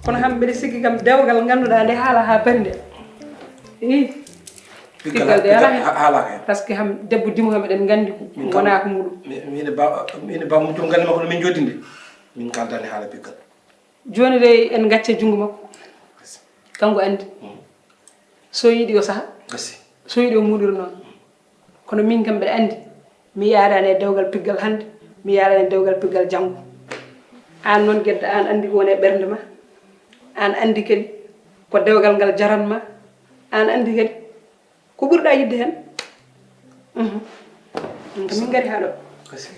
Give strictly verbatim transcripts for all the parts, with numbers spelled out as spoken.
Kono kam mbiɗa sikki kam dewgal ngannduɗaa nde haala haa perde. Ih, piggal piggal de piggal alaa heen. Ha- haalaaka heen. Parce que ham debbo dimo kam eɗen nganndi ko Min kam- wonaa ko muɗum. Mi- min e ba- min e bamum joom galle makko no min joddinde. Min kaldani haala piggal. Jooni de en ngacca junngo makko. Kanko anndi. Mm. So yiɗi o saha. Gasi. So yiɗi o muɗira noon. Kono min kam mbeɗa anndi mi yaadaani e dewgal piggal hannde, mi yaadaani e dewgal piggal janngo. Aan noon Gedda, aan anndi ko woni e ɓernde ma. Aan anndi kadi ko dewgal ngal jaran ma. Aan anndi kadi ko ɓurɗaa yiɗde heen. Mhm. Min kam min ngari haa ɗo. Gasi.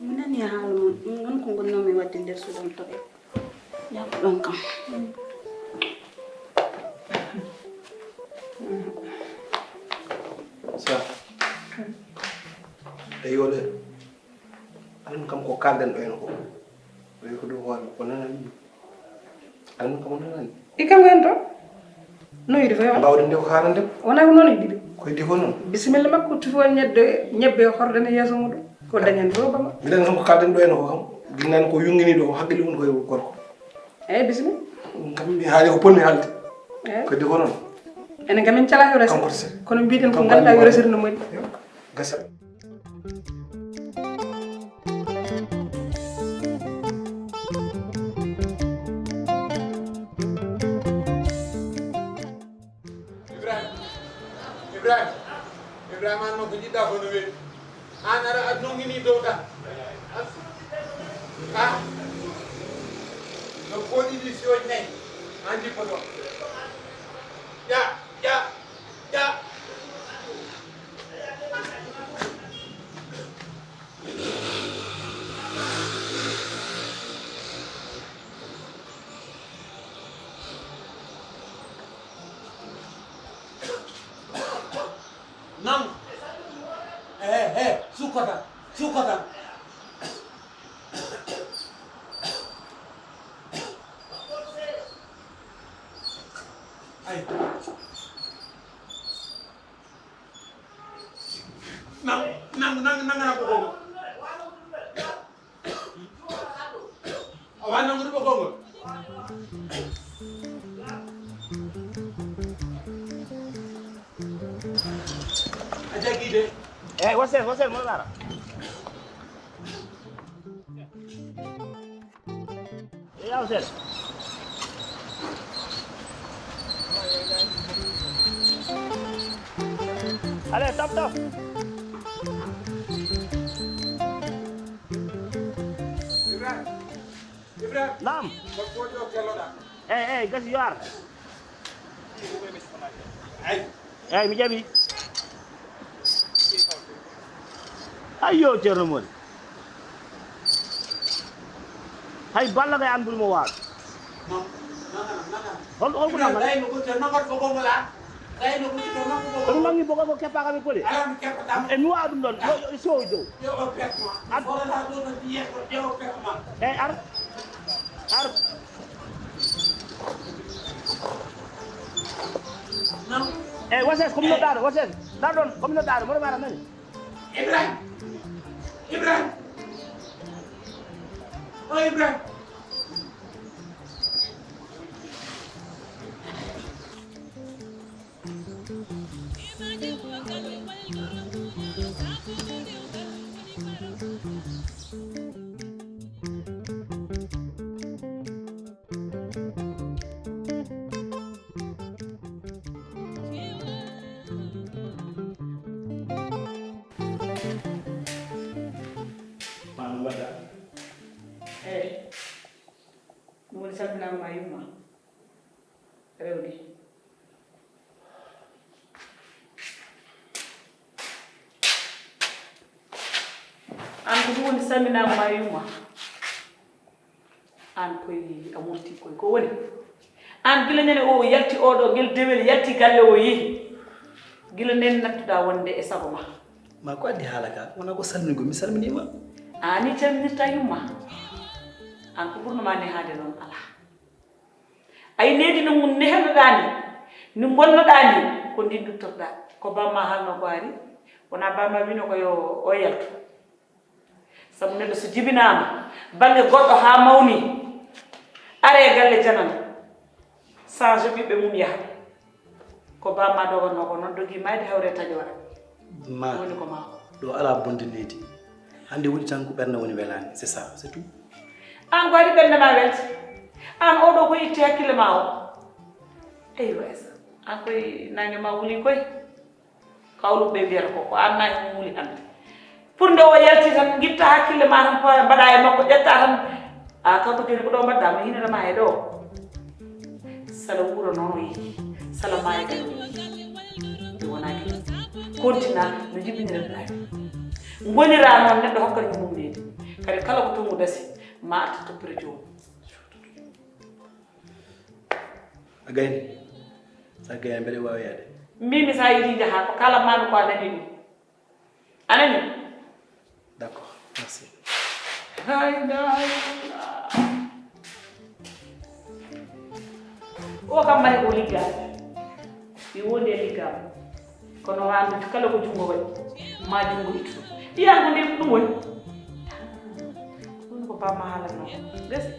Mi nani haala mon. Ɗum noon ko ngonnoomi waɗde nder suudu am toɓe. Jaggu ɗon kam. Sa. Eyo de. Aɗa anndi kam ko kaalɗen ɗo en ko. Ɓe ko ɗum hoore ko nanani. Aɗa anndi kam o nanani. E kanko en to? No yiɗi fof. Mbawɗen nde ko haalande. Wonaa ko noon yiɗi de. Ko yiɗi ko noon. Bisimilla makko tufo ñebbe, ñebbe o hordene yeeso muɗum. Ko dañan ɗo bama. Minen kam ko kaalɗen ɗo en ko kam. Ginnani ko yungini ɗo, hakkille mum ko e gorko. Eeyi, bisimilla. Ɗum kam mi haali ko ponmi haalde. Eeyi. Kadi ko noon. Enen kam en calaa yo resir. Kanko resir. Kono mbiɗen ko Kanko ngannduɗaa yo resir no moƴƴi. Yo, gasa. Ibrahima, Ibrahima, Ibrahima, aan noon ko jiɗɗaa ko no weeɓi. Aan ara aɗa nongini dow tan. Ah, no fooɗi ɗi siwooji nayi. Aan jippoto. Ƴa, ƴa, ƴa. Nan. Eh, eh, sukkata, sukkata. Ay. Nang, nang, nang, nang, nang, ko, ko. Awa, nang, ko, ko, ko. A jaggi de. Eh, wosel, wosel, mo dara. Yaw seeɗa. Allez, tap, tap. Ibrahima. Ibrahima. Naam. Ko foti o kelloɗaa? Eyi, eyi, gasi yo ar. Eyi. Eyi, mi jaɓi. Ayyo, Ceerno Moodi. Hay Balla Gaye an ɓuri mo waawde. Hol, hol ko nangal? Kono nangi bogo ko keppa kam e pole. E mi wawa ɗum ɗon. Yo, yo, so dow. Ar. Eyi, ar. Ar. Eyi, wases, ko mi noddaɗo, wases. Dar ɗon, ko mi noddaɗo, mboɗo mara nani. Ibrahima! Ibrahima! O Ibrahima! Maa ɗum waɗa. Eyi. Ɗum woni salminaama ma yumma. Rewde. Aan ko ɗum woni salminaama ma yumma. Aan koy a murti koy ko woni? Aan gila nene o yalti oɗo ngel dewel yalti galle o yehi. Gila nen nattuɗaa wonde e sago ma. Ma ko addi haala ka? Wona ko salmingol, mi salminiima. Aan ni calminirta yumma. An ko ɓurno ma nehaade noon alaa. Ay needi no ngun nehannoɗaa ni, ni ngonnoɗaa ni, ko ndin duttorɗaa. Ko bamma haalno ko ari, wona bamma wino ko yo o yaltu. Sabu neɗɗo so jibinaama bannge goɗɗo haa mawni, are e galle janano, change ɓiɓɓe mum yaha. Ko bamma doganno ko noon dogi mayde hawre taƴoore. Ma woni ko ma. Ɗo alaa bonde needi. Hannde woni tan ko ɓernde woni welaani, c'est ça, c'est tout. An ko waɗi ɓernde ma welte? An oɗo ko itti hakkille ma o? Eywa esa. An koye nange ma wuli koye. Kawlu ɓe mbiyata ko, ko an nange mum wuli hannde. Pour nde o yalti tan, ngitta hakkille ma tan, pa-, mbaɗa e makko, ƴetta tan. A, kanko joni ko ɗo mbaɗɗa, mo hinata ma e ɗo. Sala wuuro noon o yehi, sala maaya kadi o yehi. Ɓe wonaki. Kontina no jibinirata ɗaani. Ngonira noon neɗɗo hokkata mum needi. Kadi kala ko tongu dasi, ma arta toppira joomum. A gayni? Sa gayni mbeɗa waawi yaade. Mbimi sa yiɗi jaha, ko kala mami ko a nani ɗum. A nani? D'accord, merci. Hay, hay. O kam mari ko liggaade. Mi wondi e liggaama. Kono o anndu kala ko junngo waɗi, ma junngo ittu. Iyan ko nde ɗum woni. Ɗum ko bamma haalatnoo. Gasi.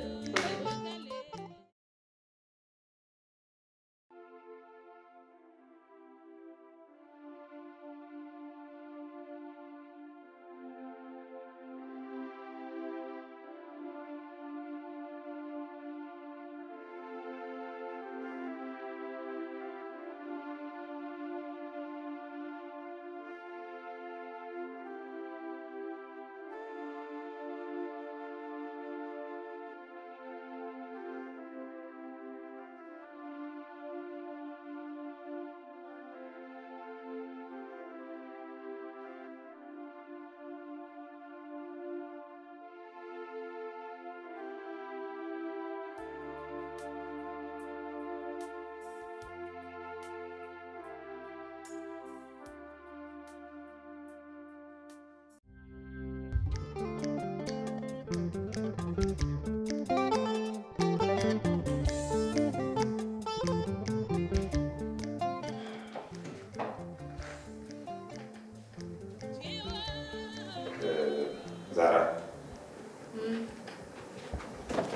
Eh, Zara.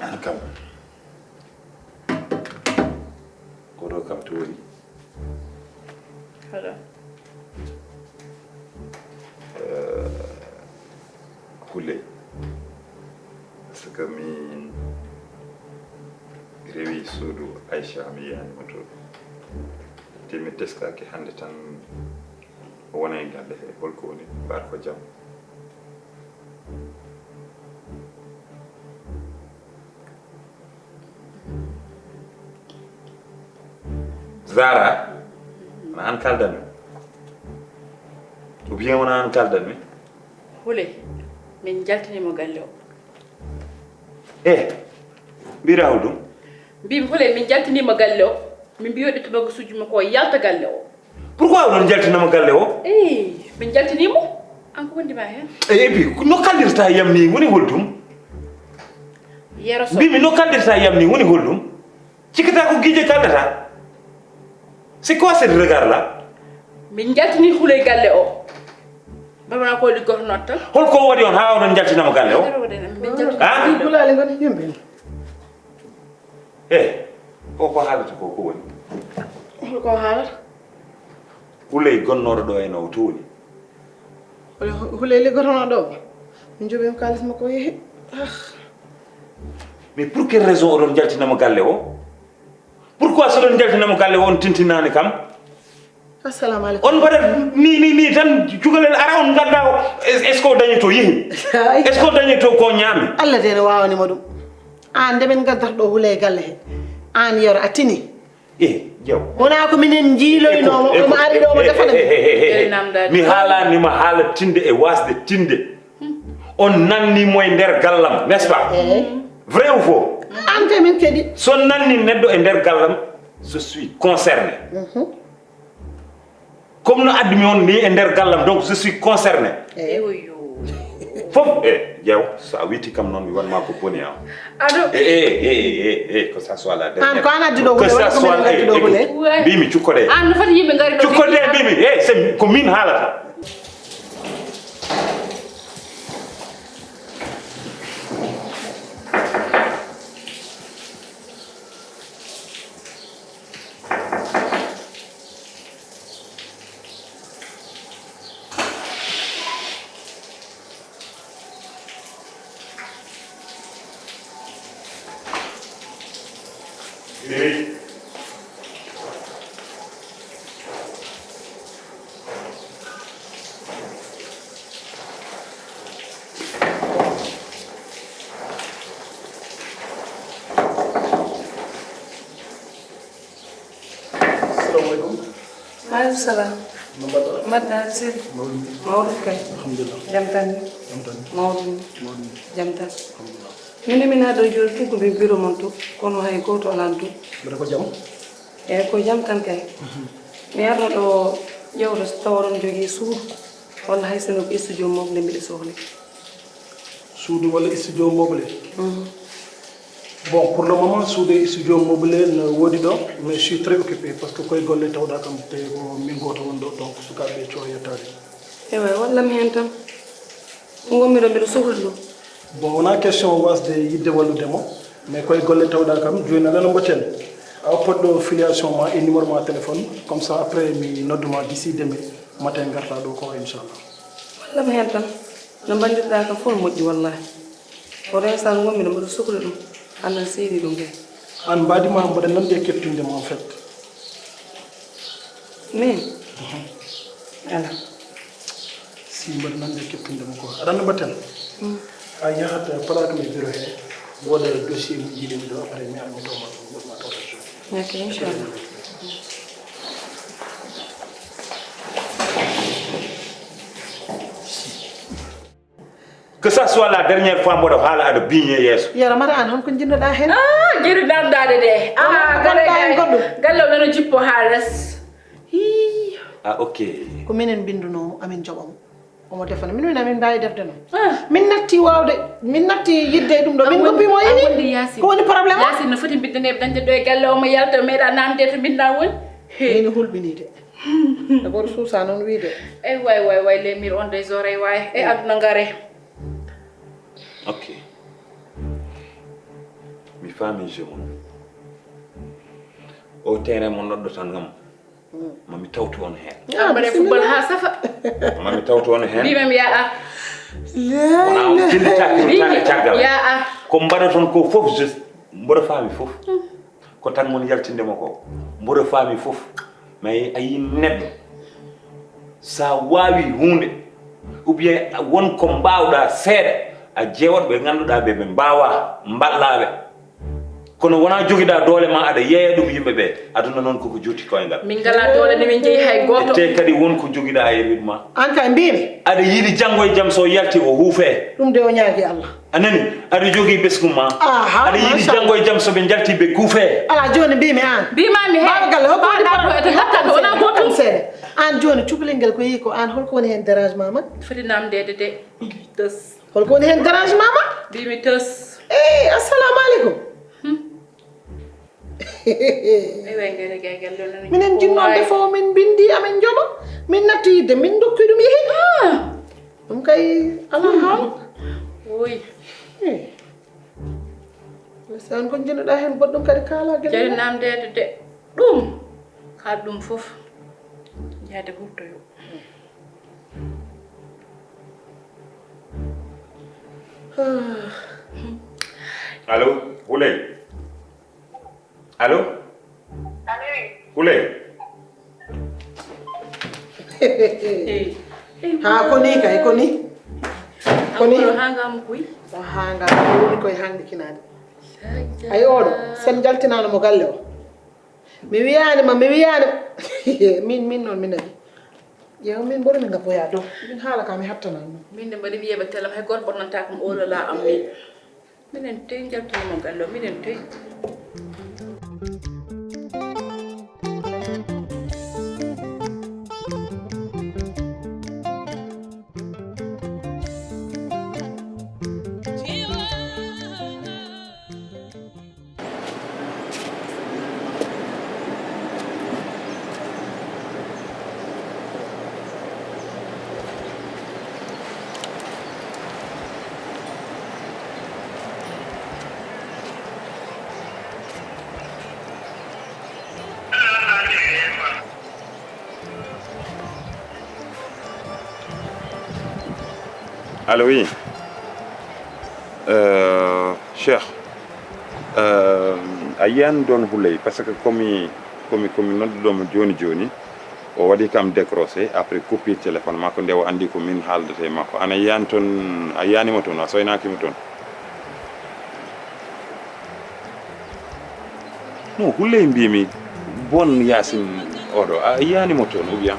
An kam. Ko ɗo kam to woni? Hoɗo? Eh, Houleye. Parce que min rewi suudu Aïcha, mi yiyaani mo to. Te mi teskaaki hannde tan o wona e galle he. Holko woni? Mbaar ko jam? Zara, wona an kaldanmi? Ou bien wona an kaldanmi? Houleye, min jaltinii mo galle o. Eh, mbiɗa hol ɗum? Mbimi Houleye, min jaltinii mo galle o. Min mbiyo ɗi tuma ko sujji mo ko yalta galle o. Pourquoi oɗon jaltinama galle o? Eyi, min jaltinii mo. An ko wondi ma heen? Eh, et puis, no kallirta yam ni woni hol ɗum? Yero Sow. Mbimi no kallirta yam ni woni hol ɗum? Cikkata ko giije kallata. C'est quoi ce regard là? Min jaltinii Houleye galle o. Mbamana ko liggoto noon tan. Holko waɗi on haa oɗon jaltinama galle o? Min jaltinii. Ah? Gulaali ngon yimɓe. Eh, ko ko haalata ko ko woni? Holko haalata? Houleye gonnooɗo ɗo e no o to woni? Houleye, Houleye liggotono ɗo? Min joɓi kaalis makko o yehi. Ah. Mais pour quelle raison oɗon jaltinama galle o? Pourquoi so ɗon jaltinama galle o on tintinaani kam? Assalamu aleykum. On mbaɗat ni, ni, ni tan cukalel ara on ngadda o, est-ce que o dañi to yehi? Est-ce que o dañi to ko ñaami? Allah de no waawani mo ɗum. Aan nde min ngaddata ɗo Houleye galle he. Aan Yero a tini. Eh, jaw. Wona ko minen njiiloynoo mo, omo ari ɗo omo defana min. Mi haalani ma haala tinde e wasde tinde. On nanni mo e nder gallam, n'est-ce pas? Vrai ou faux? An kay min kadi. So nanni neɗɗo e nder gallam, je suis concerné. Comme no addi mi on ni e nder gallam, donc je suis concerné. Fof, eh, Ƴeew, so a weetii kam noon, mi waɗ ma ko boni am. Aɗo. Eh, eh, eh, eh, eh, que ça soit la dernière. An ko an addi ɗo hule, walla ko minen addi ɗo hule? Mbimi cukkoɗe. An no foti yimɓe ngari ɗo. Cukkoɗe mbimi, eh, c'est ko min haalata. Assalamu alaikum. Maaleykum salaam. No mbaɗɗa? Mbaɗɗa sir. Mawɗum. Mawɗum kay. Alhamdulillah. Jam tan ni. Jam tan ni. Mawɗum. Mawɗum. Jam tan. Alhamdulillah. Min de min aɗo jooɗi tuggu ɓe bureau mon to kono hay gooto alan to. Mbaɗa ko jam? Eyi ko jam tan kay. Mi arno ɗo ƴewde so tawa oɗon jogii suudu walla hay sinno ko studio mawɓe nde mbiɗa sohli. Suudu walla studio meublé? Bon, pour le moment, suudu e studio meublé no woodi ɗo, mais je suis très occupé parce que koye golle tawɗa kam, te ko min gooto woni ɗo, donc sukaaɓe ɓe cuwa yettaade. Ewa, wallam heen tan. Ko ngonmi ɗo mbiɗo sohli ɗum. Bon, wonaa question wasde yiɗde wallude mo, mais koye golle tawɗa kam, jooni aɗa no mboten. A oppat ɗo filiation ma e numéro ma téléphone, comme ça après mi nodduma d'ici demain matin ngarta ɗo ko inchallah. Wallam heen tan. No mbandirɗaa kam fof moƴƴi wallaahi. Hoto instant ngonmi no mboɗo sukli ɗum. Annan seedi ɗum kay. An mbaadi ma mboɗo nanndi e keɓtinde ma en fait. Min? Ala. Si mboɗo nanndi e keɓtinde ma ko. Aɗa anndi mbaɗten? A yahat palaatu mi bureau he. Wooda dossier mo jiiɗimi ɗo après mi armi tawma ɗum goɗma tawta jooni. Ok, inchallah. Que ça soit la dernière fois mboɗo haala aɗa biiñe yeeso. Yero mara an hon ko jinnoɗa hen? Ah, jiru dardaade de. Ah, gale gale. Goɗɗo. Galle o nana jippo ha les. Hii. Ah, ok. Ko minen binduno amin joɓa mo. Omo defana min min amin mbawi defde no. Ah. Min natti wawde, min natti yidde e ɗum ɗo. Min goppi mo ini. Ko woni problème? Yasin no foti biddane dañde ɗo e galle o mo yalta meɗa namde to binda woni. Min hulɓinide. D'abord suusa noon wiide. Ey way way way les murs ont des oreilles way e aduna ngare. Ok. Mi faami jeu mon. O terrain mo noddotan ngam. Mami tawtu on heen. Ambare football ha safa. Mami tawtu on heen. Mbimam ya a. Wona on tinditaki mi tane caggal. Ya a. Ko mbaɗaton ko fof je mboɗo faami fof. Ko tan mon yaltinde mo ko mboɗo faami fof. Mais a yi neɗɗo sa waawi huunde ou bien won ko mbaawɗa seeɗa a jeewat ɓe ngannduɗaa ɓe ɓe mbaawaa mballaaɓe kono wonaa jogiɗaa doole ma aɗa yeeya ɗum yimɓe ɓe aduna noon koko juuti koyngal min ngalaa doole ne min njeyi hay gooto te kadi won ko jogiɗaa a yeɓiɗ ma an kay mbiimi aɗa yiɗi janngo e jam so yalti o huufee ɗum de o ñaagi Allah A nani? Aɗa jogii ɓesngu ma. Aɗa yiɗi janngo e jam so ɓe njaltii ɓe kuufee. Alaa jooni mbiimi aan. Mbiimaami hee. Baaba galle hokku waɗi problème. Wonaa gootum seeɗa. Aan jooni cukalel ngel ko yii ko aan holko woni heen dérangement ma? Foti naamndeede de. Tës. Holko woni heen dérangement ma? Mbiimi tës. Eey assalaamu aleykum. Minen jinnoon defoowo min mbinndi amin njoɓa min natti yidde min ndokki ɗum yehi. Ɗum kay alaa haala. Woy. Ɓe saan ko njiɗnoɗaa heen goɗɗum kadi kaalaa gila. Jari namndeede de ɗum kaal ɗum fof yaade hurtoyo. Allo Houleye. Allo. Houleye. Ha koni kay koni. Koni. Hanga mo kuy. Hanga woni koy hangdi kinade. Ay oɗo sen jaltinano mo galle o. Mi wiyani ma mi wiyani min min non min nani. Yew min mboɗo min gappoya dow min haala ka mi hattanani. Min de mbaɗi mi yeɓa telam hay goto ɓornantako mo olala am min. Minen toy njaltumi mo galle o minen toy. Allo, oui. Euh, Cheikh, euh, a yiyaani ɗoon Huley, parce que komi, komi, komi nodduɗo mo jooni jooni, o waɗi kam décroché, après coupure téléphone makko, nde o anndi ko min haaldata e makko. An a yiyaani toon, a yiyaani mo toon, a soynaaki mo toon? No, Huley mbimi, bon Yaasin oɗo, a yiyaani mo toon, ou bien?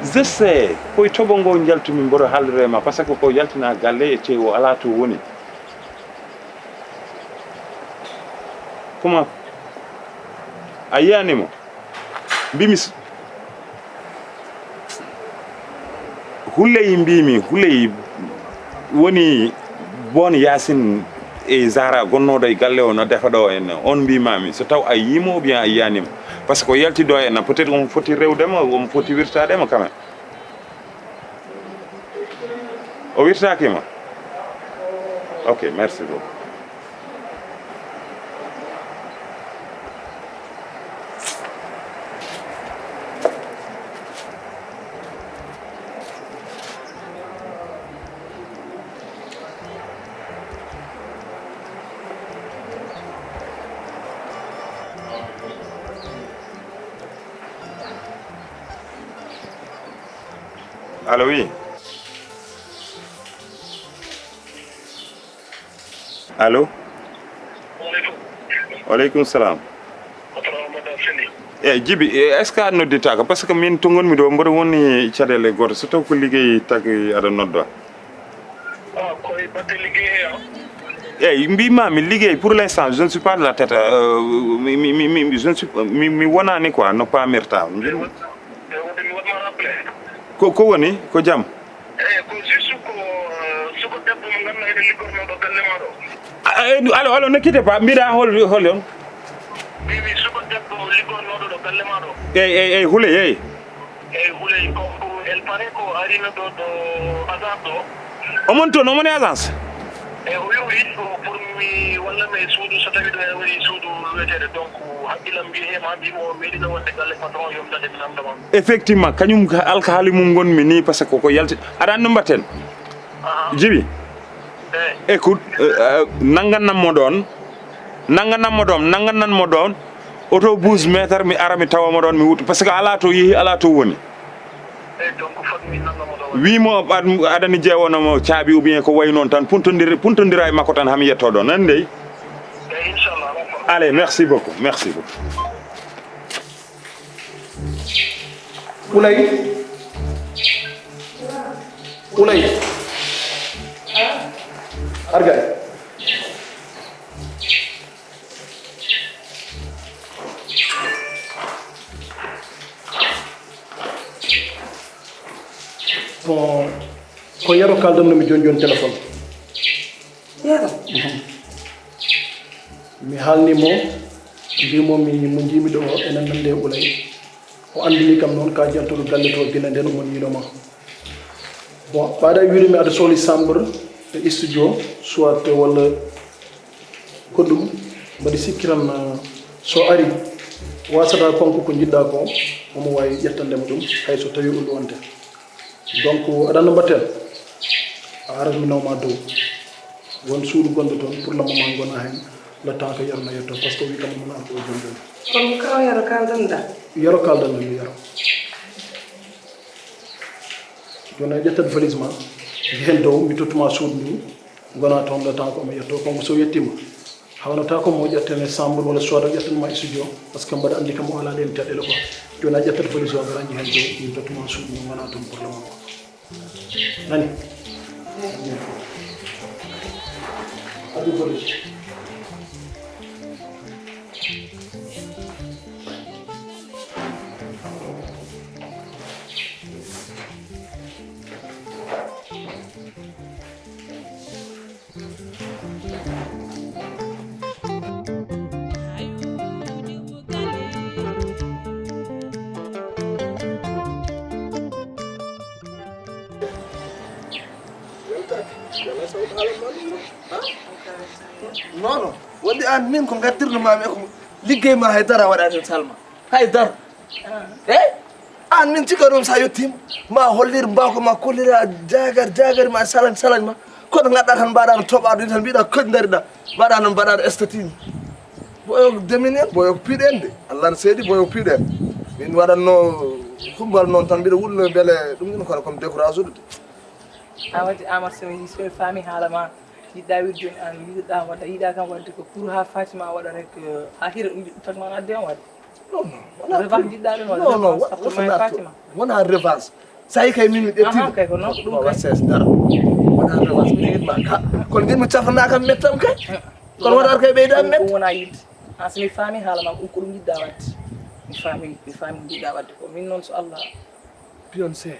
Je sais, koye toɓo ngo njaltumi, mboɗo haaldira e ma, parce que ko yaltina galle e tew o alaa to woni. Comment? A yiyaani mo? Mbimi s-, Huley mbimi, Huley woni bon Yaasin e Zahra gonnooɗo e galle o no defa ɗo en. On mbimami, so taw a yii mo ou bien a yiyaani mo? Parce que o yalti ɗo en, peut-être omo foti rewde mo, omo foti wirtaade mo quand même. O wirtaaki ma? Ok, merci beaucoup. Allo, oui. Allo? Waaleykum salam. Eyi, Jibi, e, est-ce que a nodditaaka? Parce que min to ngonmi ɗo, mboɗo woni caɗeele gooto. So taw ko liggey tagi aɗa nodda? Ah, koye batte liggey he, ah. Eyi, mbimami liggey, pour l'instant, je ne suis pas de la tête. Euh, mi, mi, mi, mi, je ne suis, mi, mi wonaani quoi, no paamirta. Eyi, wonde mi waɗma rappelé. Ko, ko woni? Ko jam? Eyi, ko juste ko, euh, suko debbo mo ngannduɗaa ene liggornoo ɗo galle maa ɗo. Ah, eh, allo, allo, ne quittez pas, mbiɗa hol, hol on? Mimi, suko debbo liggornooɗo ɗo galle maa ɗo. Eyi, eyi, eyi, Huley, eyi. Eyi, Huley, ko, ko, el pare ko arino ɗo, ɗo agence ɗo. Omon toon, omon e agence? Eyi, o wi o yiɗi ko pour mi walla mi e suudu, so tawi ɗo e woni suudu luweteeɗo, donc hakkillam mbi he ma, mbimo o meeɗino wonde galle patron, yo mi nade mi namda ma. Effectivement, kañum ka alkaali mum ngonmi ni, parce que ko yalti, aɗa anndi no mbatten? Aha. Jibi? Eyi. Écoute, euh, euh, nannganam mo ɗoon, nannganam mo ɗoon, nannganam mo ɗoon, autobus mètre mi ara mi tawa mo ɗoon, mi wuttu, parce que alaa to yehi, alaa to woni. Eyi, donc, fotmi nannga mo ɗoon. Wii mo aɗ-, aɗani jeewono mo caabi ou bien ko wayi noon tan, puntondira, puntondira e makko tan, haa mi yetto ɗoon, nani dey? Eyi, inchallah, alaa problème. Allez, merci beaucoup, merci beaucoup. Huley. Huley. Ar gay. Bon, ko Yero kaaldanno mi jooni jooni téléphone. Yero? Mhm. Mi haalni mo, mbi mo mi, mo njiimi ɗo, enen nande e Huley. O anndini kam noon ka jaltuɗo galle to Gine nden omo yiɗo ma. Bon, ɓaada wiide mi aɗa sohli chambre e studio, soit walla goɗɗum, mbaɗi sikki tan, ah, so ari, wasata konko ko njiɗɗa ko, omo waawi ƴettande mo ɗum, hay so tawi o luwante. Donc, aɗa anndi mbatten? A arat mi nawma dow. Won suudu gonɗo toon, pour le moment ngona heen, le temps que Yero na yetto, parce que o wi kam omo nana ko o jom jom. Kono ko Yero kaaldanɗa? Yero kaaldanno mi, Yero. Jooni a ƴettat valise ma, njehen dow, mi tottuma suudu ndu, ngona toon le temps que omo yetto, kono so yettima, hawnata ko mo ƴettene chambre walla soit o ƴettanma e studio, parce que mbaɗa anndi kam o alaa ɗen caɗeele quoi. Jooni a ƴettat valise o, ngara njehen dow, min tottuma suudu ndu, ngona toon pour le moment. Nani? Addu valise. Non, non. Wonde aan min ko ngaddirno maami e ko liggey ma hay dara waɗaani Salma. Hay dara. Eh? An min cikka ɗum sa yettima ma hollir mbako ma kollira jagar jagar ma salañ salañ ma kono gadda tan mbaɗa no toɓaɗo ni tan mbiɗa koɗi dariɗa mbaɗa no mbaɗaɗo estati ni boyo demin en boyo piɗen de allah no seedi boyo piɗen min waɗanno kumbal noon tan mbiɗa wulno beele ɗum ɗum kono comme décourage ude de. A waɗi Amar, so mi so mi faami haala ma, yiɗɗa wiide jooni aan yiɗɗa waɗa yiɗa kam waɗde ko pour ha Fatima waɗa rek ha hira ɗum yiɗɗo tan ma adde on waɗde. Non non wona Revanche jiɗɗa ɗum waɗde non non revanche hakkunde ma e Fatima. Wona revanche. Sa yi kay min mi ƴetti Aha, kay ko noon ko ɗum kay. Ses dara. Wona revanche mi yiɗma ka. Kono ngel mi cafana kam mettam kay. Kono wonata kay ɓeyda Ɗum mettam. Wona yiɗde. An so mi faami haala ma ɗum ko ɗum yiɗɗa waɗde. Mi faami mi faami ko jiɗɗa waɗde ko min noon so Allah. Beyoncé.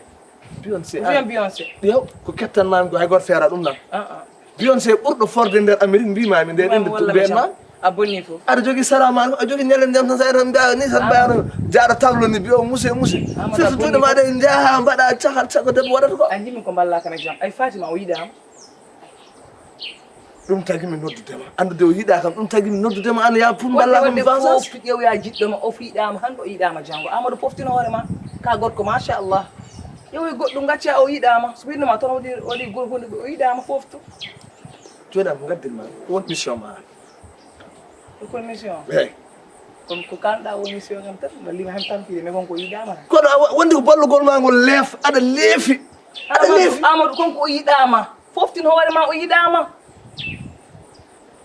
Beyoncé. Ou bien Beyoncé. Yow ko kettan ma ko hay goto feera ɗum nan. Ah ah. Beyoncé ɓurɗo forde nder Amérique mbimami nde ɗen Walla ɓen mi ma. A bonni fof. Aɗa jogii sara ma aɗa jogii ñalel ndiyam tan sa tan mbiya ni tan mbiya no jaaɗo tableau ni mbiya o muse muse. Amadou Firti duuɗe ma ɗe njaha mbaɗa cahal caggo debbo waɗata ko. A jimi ko mballa kana jam. Ay Fatima o yiɗama. Ɗum tagi mi noddudema anndude o yiɗa kam ɗum tagi mi noddudema an ya pour mballa kam Wonde vengeance. Fof ƴeew ya jiɗɗoma o yiɗama hande o yiɗama janngo. Amadou poftin hoore ma. Ka gorko machallah. Ƴeewi goɗɗum gacca o yiɗama. So winnoma toon waɗi waɗi gol hunde o yiɗama foftu. Joɗam gaddirma won mission ma. Ko commission. Hey. Kono ko kalɗa o mission kam tan wallima hen tampide mais kon ko yiɗama tan. Kono a wa- wonde ko ballugol ma ngol leef aɗa leefi. Aɗa leefi. Amadou kon ko yiɗama. Foftin hoore ma o yiɗama.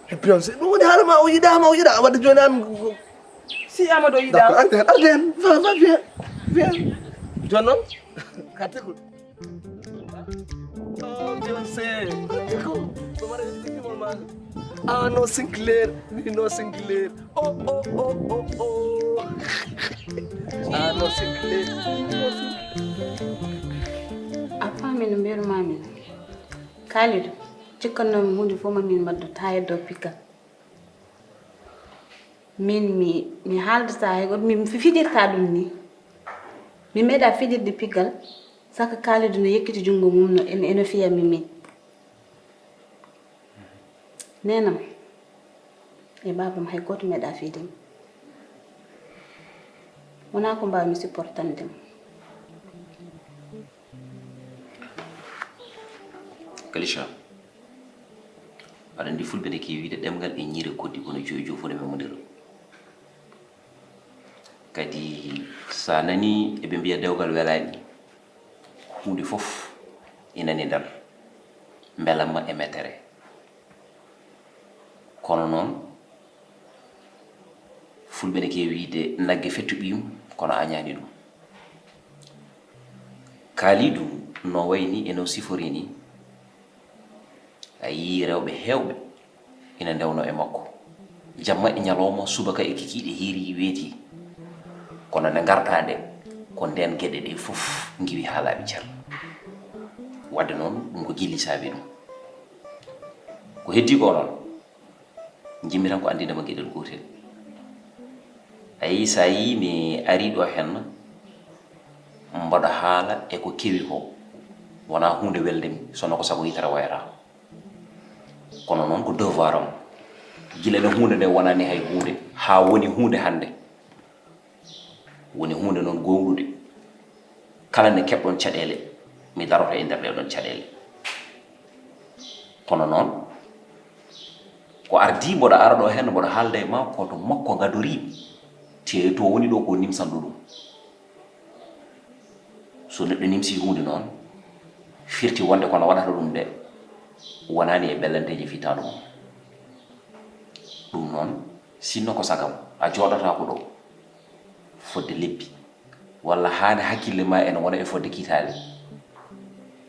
E Beyoncé ɗum woni haala ma o yiɗama o yiɗa wadde joni an. Si Amadou o D'accord yiɗama. arde hen arde hen va va bien bien. Joni noon ka tegol. Oh Beyoncé. Ko ɗum waɗa yimɓe pimol ma. Ah non Sinclair, oui non Sinclair. Oh oh oh oh oh. Ah non Sinclair. A faami no mbiyatmaami no. Kalidou, cikkannomi huunde fof ma min mbaɗ ɗum taa heddo piggal. Min mi mi haaldata hay goɗɗo mi fijirta ɗum ni. Mi meeɗa fijirde piggal saka Kalidou no yekkiti junngo mum no eno fiya mi min. Neenam e baabam hay gooto meeɗaa fiyde mi. Wonaa ko mbaawmi supportande mo. Kalisha, aɗa anndi fulɓe ne keewi wiide ɗemngal e ñiire koddi kono joyi joyi fof ne memodira. Kadi so a nanii eɓe mbiya dewgal welaani, huunde fof ina nidal mbelamma e metere. Kono noon fulɓe ne keewi wiide nagge fettu ɓiyum kono añaani ɗum. Kaalidu no wayi ni e no sifori ni, a yii rewɓe heewɓe ina ndewno e makko jamma e ñalawma, subaka e kikiiɗe, hiiri weeti. Kono nde ngarɗaa nde ko ndeen geɗe ɗe fof ngiwi haa laaɓi cer. Wadde noon ɗum ko giɗli saabi ɗum. Ko heddii ko noon, njiɗmi tan ko anndinde ma geɗel gootel. A yii so a yii mi arii ɗo heen mboɗo haala e ko kewi ko wonaa huunde welde mi, so no ko sago yitere wayra. Kono noon ko devoir am, gila nde huunde nde wonani hay huunde haa woni huunde hannde. Woni huunde noon goongɗude, kala nde keɓɗon caɗeele mi daroto e nder ɗee ɗoon caɗeele. Kono noon ko ardii mboɗo ara ɗo heen mboɗo haalda e ma ko to makko ngadoriimi, te to woni ɗo ko nimsanɗo ɗum. So neɗɗo nimsii huunde noon firti wonde kono waɗata ɗum nde wonaani e bellanteeji fitaandu mum. Ɗum noon sinno ko sagam a jooɗotaako ɗo fodde lebbi walla haa nde hakkille ma ene wona e fodde kiitaale.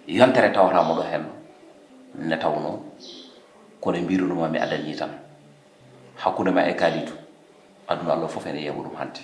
Yontere tawata mo ɗo heen ne tawnoo kono mbiruno ma mi adat nii tan hakkunde ma e Kaalidu. Aduna Allah fof ene yeeɓa ɗum hannde.